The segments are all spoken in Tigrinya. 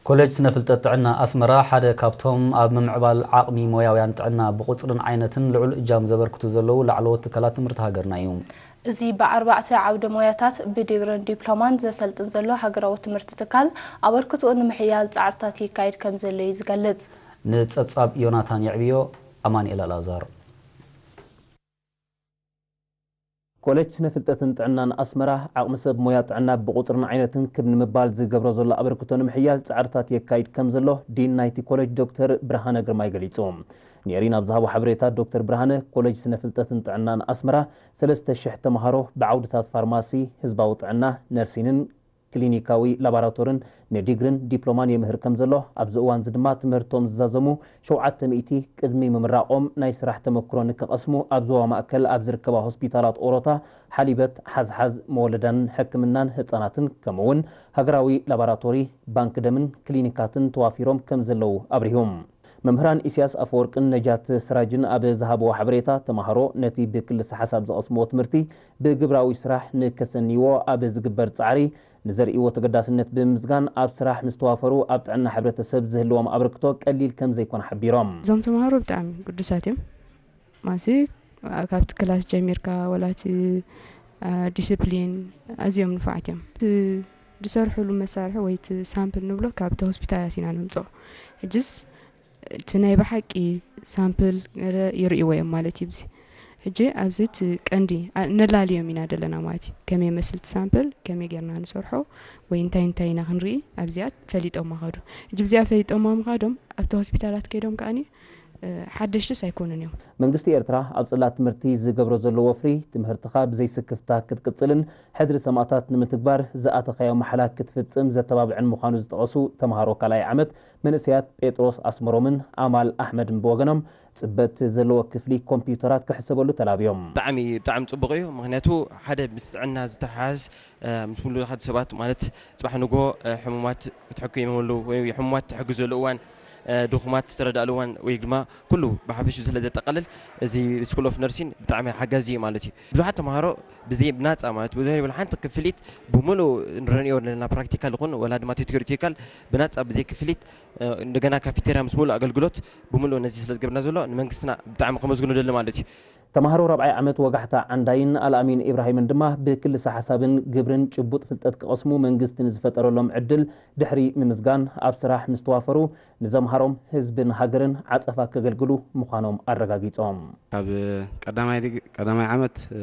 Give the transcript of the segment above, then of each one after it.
ኮሌጅ ስነ ፍልጠት ጥዕና ኣስመራ ሓደ ካብቶም ኣብ ምምዕባል ዓቕሚ ሞያውያን ጥዕና ብቑጽርን ዓይነትን ልዑል እጃም ዘበርክቱ ዘለዉ ላዕለዎት ትካላት ትምህርቲ ሃገርና እዩ። እዚ ብኣርባዕተ ዓውደ ሞያታት ብዲግርን ዲፕሎማን ዘሰልጥን ዘሎ ሃገራዊ ትምህርቲ ትካል ኣበርክትኡ ንምሕያል ጻዕርታት ይካየድ ከም ዘሎ እዩ ዝገልጽ። ንጸብጻብ ዮናታን የዕብዮ፣ ኣማኑኤል ኣልኣዛር። ኮሌጅ ስነ ፍልጠትን ጥዕናን ኣስመራ ዓቕሚ ሰብ ሞያ ጥዕና ብቑጽርን ዓይነትን ክብ ንምባል ዝገብሮ ዘሎ ኣበርክቶ ንምሕያል ጻዕርታት የካይድ ከም ዘሎ ዲን ናይቲ ኮሌጅ ዶክተር ብርሃነ ግርማይ ገሊጹ። ንኤሪና ኣብ ዝሃቦ ሓበሬታ ዶክተር ብርሃነ ኮሌጅ ስነ ፍልጠትን ጥዕናን ኣስመራ ሰለስተ ሽሕ ተምሃሮ ብዓውድታት ፋርማሲ፣ ህዝባዊ ጥዕና፣ ነርሲንን ክሊኒካዊ ላቦራቶርን ንዲግሪን ዲፕሎማን የምህር ከም ዘሎ፣ ኣብዚ እዋን እዚ ድማ ትምህርቶም ዝዛዘሙ ሸውዓተ ሚእቲ ቅድሚ ምምራቖም ናይ ስራሕ ተመክሮ ንክቐስሙ ኣብ ዞባ ማእከል ኣብ ዝርከባ ሆስፒታላት ኦሮታ፣ ሓሊበት፣ ሓዝሓዝ፣ መወለዳን ሕክምናን ህጻናትን ከምኡ እውን ሃገራዊ ላቦራቶሪ፣ ባንክ ደምን ክሊኒካትን ተዋፊሮም ከም ዘለዉ ኣብሪሁ። መምህራን ኢሳያስ ኣፈወርቅን ነጃት ስራጅን ኣብ ዝሃብዎ ሓበሬታ፣ ተምሃሮ ነቲ ብክልሰ ሓሳብ ዝቐስምዎ ትምህርቲ ብግብራዊ ስራሕ ንከሰንይዎ ኣብ ዝግበር ጻዕሪ ንዘርእይዎ ተገዳስነት ብምምስጋን፣ ኣብ ስራሕ ምስ ተዋፈሩ ኣብ ጥዕና ሕብረተሰብ ዝህልዎም ኣበርክቶ ቀሊል ከም ዘይኮነ ሓቢሮም። እዞም ተምሃሮ ብጣዕሚ ግዱሳት እዮም። ማሲ ካብቲ ክላስ ጀሚርካ ወላ እቲ፣ አ፣ ዲስፕሊን ኣዝዮም ንፉዓት እዮም። እቲ ዝሰርሕሉ መሳርሒ ወይ እቲ ሳምፕል ንብሎ ካብቲ ሆስፒታላት ኢና ነምጽኦ። ሕጅስ እቲ ናይ ብሓቂ ሳምፕል ገለ ይርእይዎ እዮም ማለት እዩ። እዚ ሕጂ ኣብዚ እቲ ቀንዲ፣ አ፣ ነላልዮም ኢና ዘለና ማለት እዩ። ከመይ መስል እቲ ሳምፕል፣ ከመይ ጌርና ንሰርሖ ወይ እንታይ እንታይ ኢና ክንርኢ ኣብዚኣ ፈሊጦማ ከዱ። ሕጂ ብዚኣ ፈሊጦማ ምኻዶም ኣብቲ ሆስፒታላት ከይዶም ከኣኒ፣ እ፣ ሓደሽትስ ኣይኮኑን እዮም። መንግስቲ ኤርትራ ኣብ ጽላት ትምህርቲ ዝገብሮ ዘሎ ወፍሪ፣ ትምህርትኻ ብዘይስክፍታ ክትቅጽልን ሕድሪ ሰማእታት ንምትግባር ዝኣተኻዮ ማሕላ ክትፍጽም ዘተባብዕን ምዃኑ ዝጠቐሱ ተምሃሮ ካልኣይ ዓመት መንእሰያት ጴጥሮስ ኣስመሮምን ኣማል ኣሕመድን ብወገኖም፣ ጽበት ዘለዎ ክፍሊ ኮምፒውተራት ክሕሰበሉ ተላብዮም። ብጣዕሚ፣ ብጣዕሚ ጽቡቕ እዩ። ምኽንያቱ ሓደ ምስ ጥዕና ዝተሓሓዝ፣ እ፣ ምስ ሙሉኻት ሰባት ማለት ጽባሕ ንግሆ፣ እ፣ ሕሙማት ክትሕክዮም ዘለዉ ወይ ሕሙማት ትሕግዘሉ እዋን፣ እ፣ ድኹማት ትረዳእሉ እዋን ወይ ድማ ኩሉ ብሓፈሽኡ ስለ ዘጠቓልል፣ እዚ ስኩል ኦፍ ነርሲን ብጣዕሚ ሓጋዚ እዩ ማለት እዩ። ብዙሓት ተምሃሮ ብዘይ፣ ብናጻ ማለት ብዘይ ይብል ሓንቲ ክፍሊት ብምሉእ ንረንዮ ዘለና ፕራክቲካል ይኹን ወላ ድማ ቲዮሪቲካል ብናጻ ብዘይ ክፍሊት፣ እ፣ እንደገና ካፌቴርያ ምስ ሙሉእ ኣገልግሎት ብምሉእ ነዚ ስለ ዝገብርና ዘሎ ንመንግስትና ብጣዕሚ ከመስግኖ ደሊ ማለት እዩ። ተምሃሮ ራብዓይ ዓመት ወጋሕታ ዓንዳይን ኣልኣሚን ኢብራሂምን ድማ ብክልሰ ሓሳብን ግብርን ጭቡጥ ፍልጠት ክቐስሙ መንግስቲ ንዝፈጠረሎም ዕድል ድሕሪ ምምስጋን፣ ኣብ ስራሕ ምስ ተዋፈሩ ንዘምሃሮም ህዝብን ሃገርን ዓጸፋ ከገልግሉ ምዃኖም ኣረጋጊጾም። ካብ ቀዳማይ ዲግ-፣ ቀዳማይ ዓመት፣ እ፣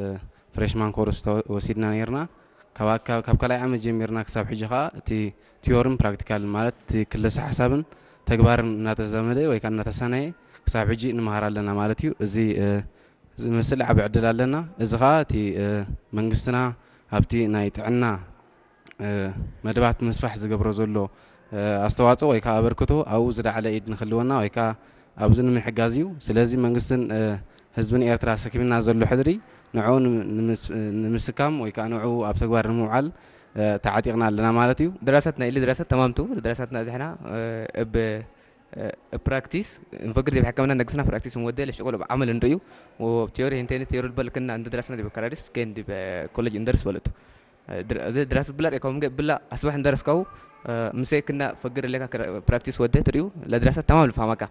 ፍሬሽማን ኮርስ ተወ-፣ ወሲድና ነይርና። ካብ ኣካ-፣ ካብ ካልኣይ ዓመት ጀሚርና ክሳብ ሕጂ ከኣ እቲ ቲዮርን ፕራክቲካልን ማለት እቲ ክልሰ ሓሳብን ተግባርን እናተዛመደ ወይ ከኣ እናተሳነየ ክሳብ ሕጂ ንምሃር ኣለና ማለት እዩ። እዚ፣ እ፣ ዝመስል ዓቢ ዕድል ኣለና። እዚ ኸኣ እቲ፣ እ፣ መንግስትና ኣብቲ ናይ ጥዕና፣ እ፣ መደባት ምስፋሕ ዝገብሮ ዘሎ፣ እ፣ ኣስተዋጽኦ ወይ ከኣ ኣበርክቶ ኣብኡ ዝለዓለ ኢድ ንክህልወና ወይ ከኣ ኣብዚ ንምሕጋዝ እዩ። ስለዚ መንግስትን፣ እ፣ ህዝብን ኤርትራ ሰኪምና ዘሎ ሕድሪ ንዕኡ ንም-፣ ንምስ-፣ ንምስካም ወይ ከኣ ንዕኡ ኣብ ተግባር ንምውዓል፣ እ፣ ተዓጢቕና ኣለና ማለት እዩ። دراسات نايل دراسات تمامتو دراسات نازحنا اب ፕራክቲስ ንፈግር ዲብ ሕክምና ነግስና ፕራክቲስ ንወደ ለሽቆሎ ብዓመል እንርእዩ ወብ ቲዮሪ እንተይነ ቲዮሪ ልበልክና እንደ ድራስና ዲብ ካራዲስ ከን ዲብ ኮሌጅ እንደርስ በለቱ። እዚ ድራስ ብላ ሪካው ምገ ብላ ኣስባሕ እንደረስካው ምሰይ ክና ፈግር ለካ ፕራክቲስ ወደ ትርእዩ ለድራሳ ተማም ልፋማካ።